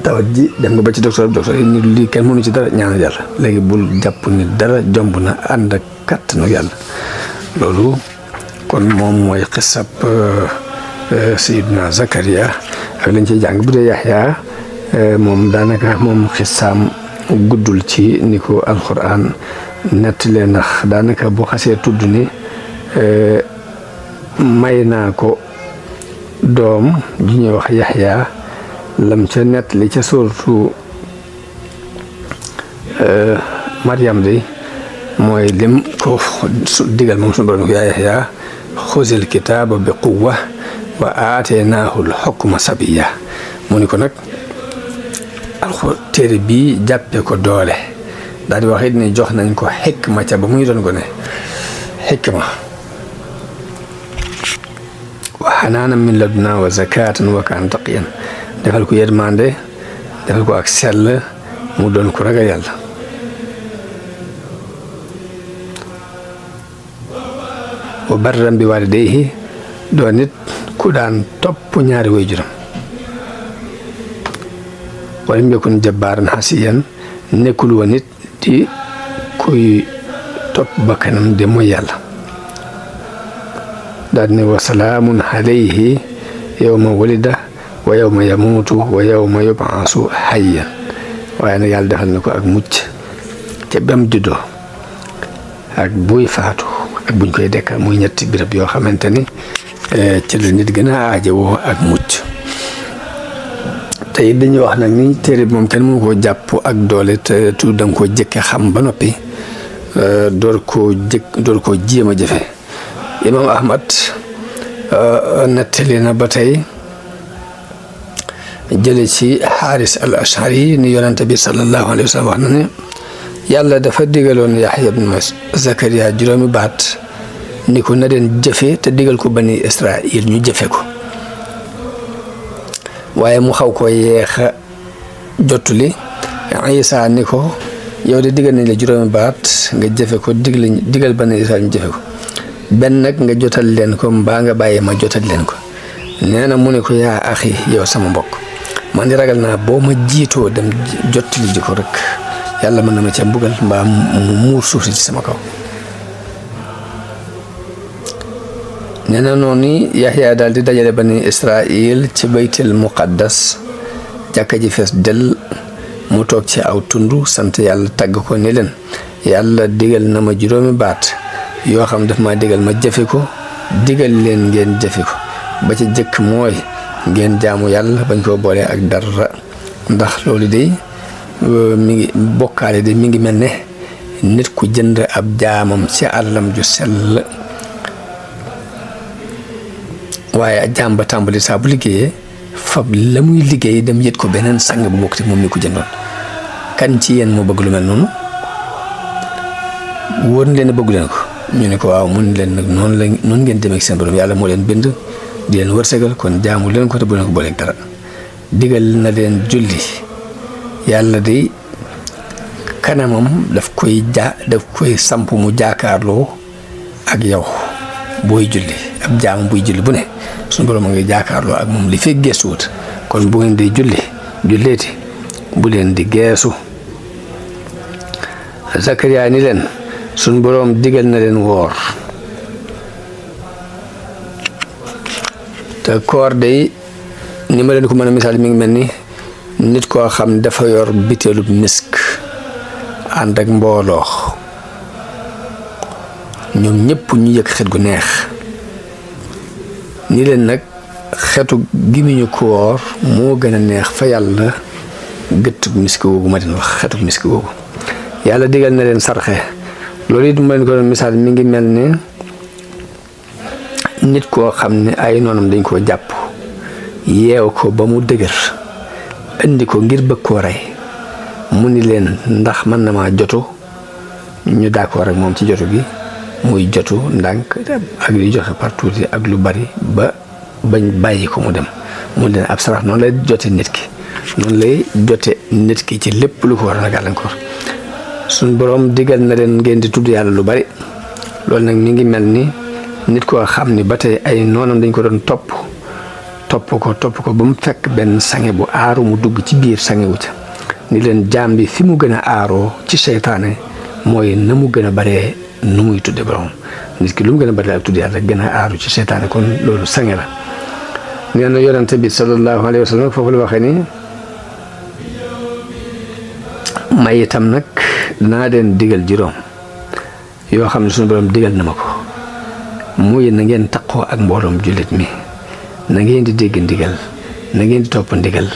tawat ji dem nga ba ci docteur yi ni lii kenn mënu ci dara ñaanal yàlla léegi bul jàpp ni dara jomb na ànd ak kàttanu yàlla loolu kon moom mooy xisab Sayyidina Zakariya ak lañ ciy jàng bu dee Yaxya moom daanaka moom xisaam guddul ci ni ko alxuraan nettalee ndax daanaka bu xasee tudd ni may naa ko doom ju ñuy wax Yaxya lam ca nettali ca suuratu Maryam de mooy lim ko digal moom suñu borom ko yaa Yaxya xuzil kitaaba bi quwwa wa aataynaahu l-hukma sabiyya mu ni ko nag téere bii jàppee ko doole daal di wax it ni jox nañ ko xikma ca ba muy doon gone xikma wa xanaanan min ladunna wa zakatan wa kaana taqiyan defal ko yërmande defal ko ak sell mu doon ko ragal yàlla wa barran bi walidayhi doon nit ku daan topp ñaari waajuram walam yakun jabbaaran xasiyan nekkul woon nit di kuy topp bakkanam de mooy yàlla daal ne wa salaamun alayhi yawma walida wa yawma yamuutu wa yawma yub'asu hayyan waaye nag yàlla defal na ko ak mucc ca bam juddoo ak buy faatu ak buñ koy dekkal muy ñetti birab yoo xamante ni ci la nit gën a aajowoo ak mucc te it dañuy wax nag ni téere bi moom kenn mënu koo jàpp ak doole te tu danga koo jëkke xam ba noppi door koo jéem a jëfe Imam Ahmad nettali na ba tey jële ci Xaaris al Ashari ni yonente bi sallallahu alayhi wa sallam wax na ne yàlla dafa digaloon Yaxya ibn Zakariya juróomi baat ni ko na leen jëfe te digal ko bani Israil ñu jëfe ko waaye mu xaw ko yeexa jottuli Isa ni ko yow de digal nañ la juróomi baat nga jëfe ko digal bani Israil ñu jëfe ko benn nag nga jotal leen ko mbaa nga bàyyi ma jotal leen ko nee na mu ne ko yaa axi yow sama mbokk man di ragal naa boo ma jiitoo dem jottali ji ko rek yàlla mën na ma ca mbugal mbaa mu muur suuf si ci sama kaw nee na noonu Yaxya daal di dajale bani Israil ci baytil muqaddas jàkka ji fees del mu toog ci aw tund sant yàlla tagg ko ni leen yàlla digal na ma juróomi baat yoo xam daf ma digal ma jëfe ko digal leen ngeen jëfe ko ba ci jëkk mooy ngeen jaamu yàlla bañ koo boole ak dara ndax loolu de mi ngi bokkaale de mi ngi mel ne nit ku jënd ab jaamam ci àllam ju sell waaye jaam ba tàmbali saa bu liggéeyee fab la muy liggéey dem yët ko beneen sang bu bokk te moom mi ko jëndoon kan ci yéen moo bëgg lu mel noonu wóor na leen bëgg leen ko ñu ne ko waaw mun leen nag noonu ngeen demee ak seen borom yàlla moo leen bind di leen wërsëgal kon jaamu leen ko te bu leen ko booleeg dara digal na leen julli yàlla de kanamam daf koy samp mu jaakaarloo ak yow booy julli ab jaamu buy julli bu ne suñu borom a ngi jaakaarloo ak moom li fekk geesuwut kon bu ngeen di julleeti bu leen di geesu Zakariya ni leen suñu borom digal na leen woor te koor day ni ma leen ko mën a misaal mi ngi mel ni nit koo xam dafa yor biteelub misk ànd ak mbooloo ñoom ñëpp ñu yëg xet gu neex ni leen nag xetu gimiñu koor moo gën a neex fa yàlla gëttub misk googu ma leen wax xetub misk googu yàlla digal na leen sarxe loolu it ma leen ko misaal mi ngi mel ni nit koo xam ne ay noonam dañ koo jàpp yeew ko ba mu dëgër indi ko ngir bëgg koo rey mu ni leen ndax mën na maa jotu ñu d'accord ak moom ci jotu gi muy jotu ndànk ak li joxe partout ak lu bari ba bañ bàyyi ko mu dem mu leen ab sarax noonu lay jote nit ki ci lépp lu ko war a gàllankoor suñ boroom digal na leen ngeen di tudd yàlla lu bari loolu nag mi ngi mel ni nit koo xam ni ba tey ay noonam dañ ko doon topp ko ba mu fekk benn sange bu aaru mu dugg ci biir sange wu ca ni leen jaam bi fi mu gën a aaroo ci seytaane mooy na mu gën a baree nu muy tudde borom nit ki lu mu gën a baree ak tudd yàlla gën a aaru ci seytaane kon loolu sange la nee na yonente bi sallallahu alayhi wa sallam foofu la waxee ni may itam nag naa leen digal juróom yoo xam ne suñu borom digal na ma ko muy na ngeen taqoo ak mbooloom jullit mi na ngeen di dégg ndigal na ngeen di topp ndigal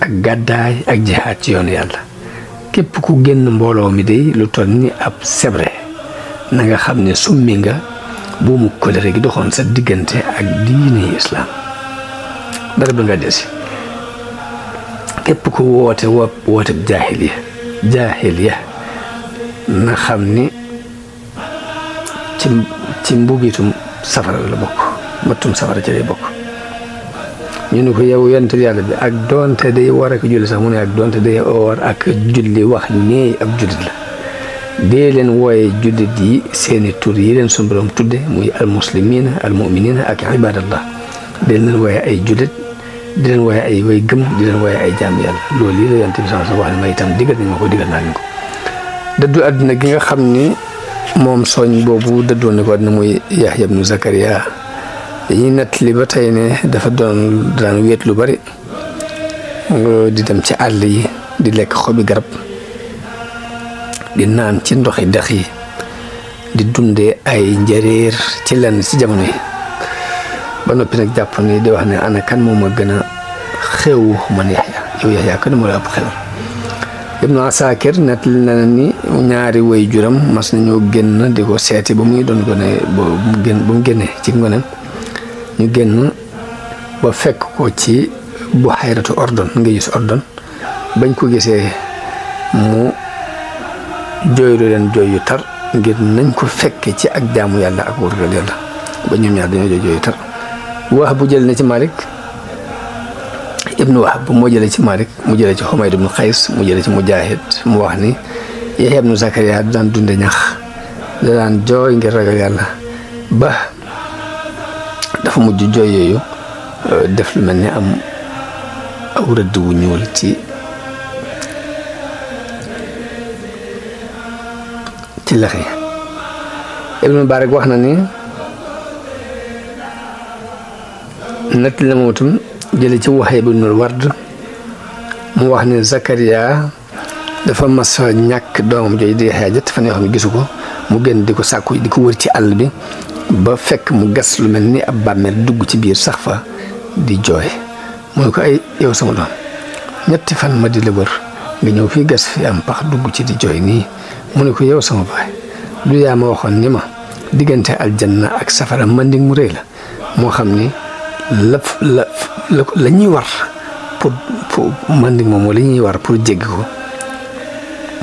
ak gàddaay ak jihaad ci yoonu yàlla képp ku génn mbooloo mi day lu toll ni ab sebre na nga xam ne summi nga buumu kóllëre gi doxoon sa diggante ak diine islaam dara ba nga desi képp ku woote jaahiliya na xam ni ci ci mbubitum safara la bokk mattum safara ci lay bokk ñu ne ko yow yonent yàlla bi ak doonte day war ak julli sax mu ne ak doonte day war ak julli wax nii ab jullit la dee leen wooye jullit yi seeni tur yi leen sunu borom tudde muy almuslimina almuminina ak ibadallah dee leen wooye ay jullit di leen wooye ay way gëm di leen wooye ay jaam yàlla loolu yi la yonent bi sallallahu alayhi wa sallam wax ne ma itam digal nañ ma ko digal naa leen ko dëddu àdduna gi nga xam ni moom soñ boobu dëddoon na ko àdduna muy Yaxya ibnu Zakariya dañuy nettali ba tey ne dafa daan wéet lu bari di dem ci àll yi di lekk xobi garab di naan ci ndoxi dex yi di dundee ay njëriñ ci lenn ci jamono yi ba noppi nag jàpp ni di wax ne ana kan moom a gën a xewu man Yaxya yow Yaxya kan moo la ëpp xew Ibnu Asakir nettali na ni ñaari way juram mas nañoo génn di ko seeti ba muy doon gone ba mu génnee ci ngoneem ñu génn ba fekk ko ci buhayratu Ordon nga gis Ordon bañ ko gisee mu jooylu leen jooy yu tar ngir nañ ko fekke ci ak jaamu yàlla ak wërgal yàlla ba ñoom ñaar dañoo jooy yu tar Wahb bu jël na ci Malik ibnu Wahb moo jëlee ci Malik mu jëlee ci Humayd ibnu Qays mu jëlee ci Mujahid mu wax ni Yahya ibnu Zakariya daan dunde ñax da daan jooy ngir ragal yàlla ba dafa mujj jooy yooyu def lu mel ni am aw rëdd wu ñuul ci lex yi Ibnu Mubarak wax na ni nett la moom itam jële ci Wahb ibnul Ward mu wax ne Zakariya dafa mas ñàkk doomam jooju di Yaxya jët fan yoo xam ne gisu ko mu génn di ko sàkku di ko wër ci àll bi ba fekk mu gas lu mel ni ab bàmmeel dugg ci biir sax fa di jooy mu ne ko ay yow sama doom ñetti fan ma di la wër nga ñëw fii gas fi am pax dugg ci di jooy nii mu ne ko yow sama baay du yaa ma waxoon ni ma diggante aljanna ak safara manding mu rëy la moo xam ni la ñuy war pour manding moom la ñuy war pour jéggi ko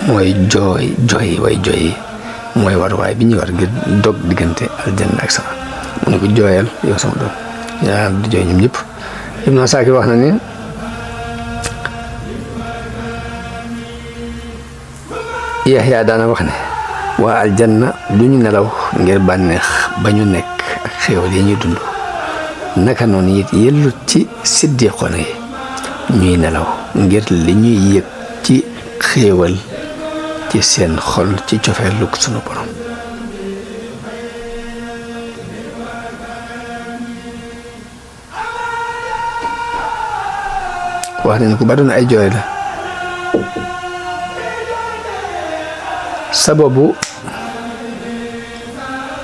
mooy jooy mooy war waay bi ñuy war ngir dog diggante aljanna ak safara mu ne ko jooyal yow sama doom yaa di jooy ñoom ñëpp Ibnu Asakir wax na ni Yaxya daana wax ne waa aljanna duñu nelaw ngir bànneex ba ñu nekk ak xéewal yi ñuy dund naka noonu it yellut ci siddiqoona yi ñuy nelaw ngir li ñuy yëg ci xéewal ci seen xol ci cofeelu sunu borom wax nañ ko ba doon ay jooy la sababu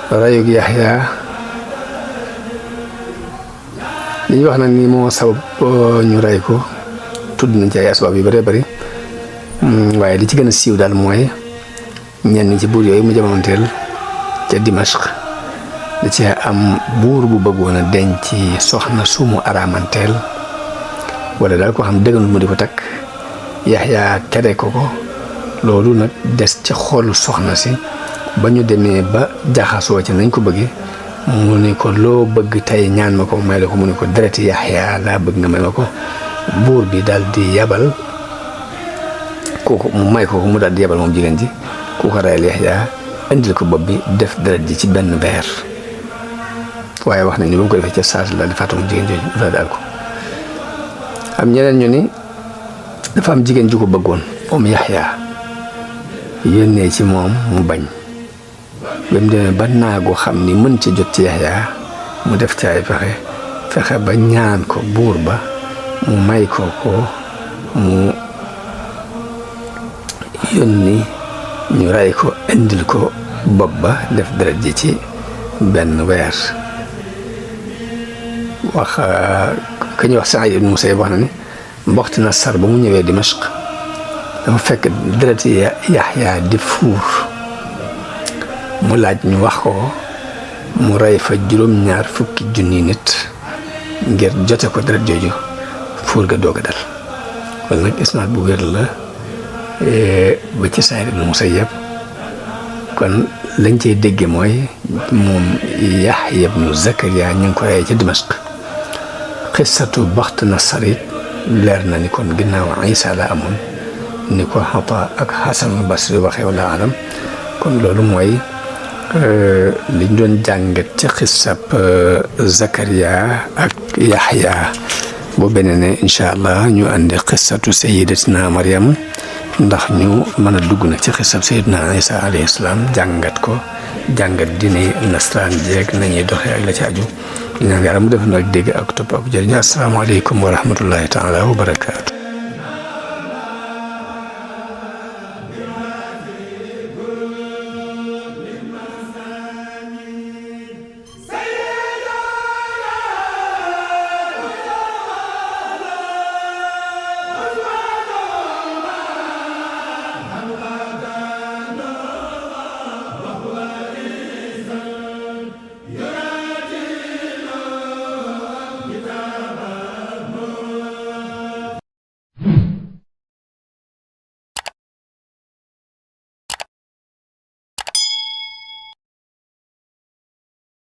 rayug Yaxya li ñu wax nag ni moo sabab ñu ray ko tudd nañ ci ay asbaab yu bëree bëri waaye li ci gën a siiw daal mooy ñenn ci buur yooyu mu jamonoonteel ca Dimashq da ci am buur bu bëggoon a denc soxna sumu aramanteel wala daal koo xam dëgganul mu di ko takk Yaxya tere ko loolu nag des ca xoolu soxna si ba ñu demee ba jaxasoo ci nañ ko bëggee mu ne ko loo bëgg tey ñaan ma ko may la ko mu ne ko dereti Yaxya laa bëgg nga may ma ko buur bi daal di yabal kooku mu may ko mu daal di yabal moom jigéen ji ku ko rayal Yaxya indil ko bopp bi def deret ji ci benn verre waaye wax nañu ba mu ko defee ca saas la di fàttali jigéen jooju daal di àll ko am ñeneen ñu ni dafa am jigéen ju ko bëggoon moom Yaxya yónnee ci moom mu bañ ba mu demee ba naagu xam ni mën ca jot ci Yaxya mu def ci ay fexe ba ñaan ko buur ba mu may ko mu yónni ñu ray ko indil ko bopp ba def deret ji ci benn weer wax ka ñuy wax Saïd ibn Musayyab wax na ni mboxti na sar ba mu ñëwee Dimashq dafa fekk deret Yaxya di fuur mu laaj ñu wax ko mu rey fa 2,4 nit ngir jote ko deret jooju fuur ga doog a dal wala nag isnaad bu wér la ba ci Saïd ibn Musayyab kon lañ cey dégge mooy moom Yaxya ibnu Zakariya ñu ngi ko rey ca Dimashq xissatu Baxt Nasar it leer na ni kon ginnaaw Isa la amoon ni ko Xata ak Xasanul Basri waxee wala alam kon loolu mooy liñ doon jàngat ci xissab Zakariya ak Yaxya boo beneen incha allah ñu àndi xissatu Sayyidatina Maryam ndax ñu mën a dugg nag ci xissab Sayyidina Isa alayhi salaam jàngat ko jàngat dine nasaraan jeeg nañuy doxee ak la ci aju ñaan yàlla mu def nag dégg ak topp ak jëriñ asalaamaaleykum wa rahmatullahi taala wa barakaatu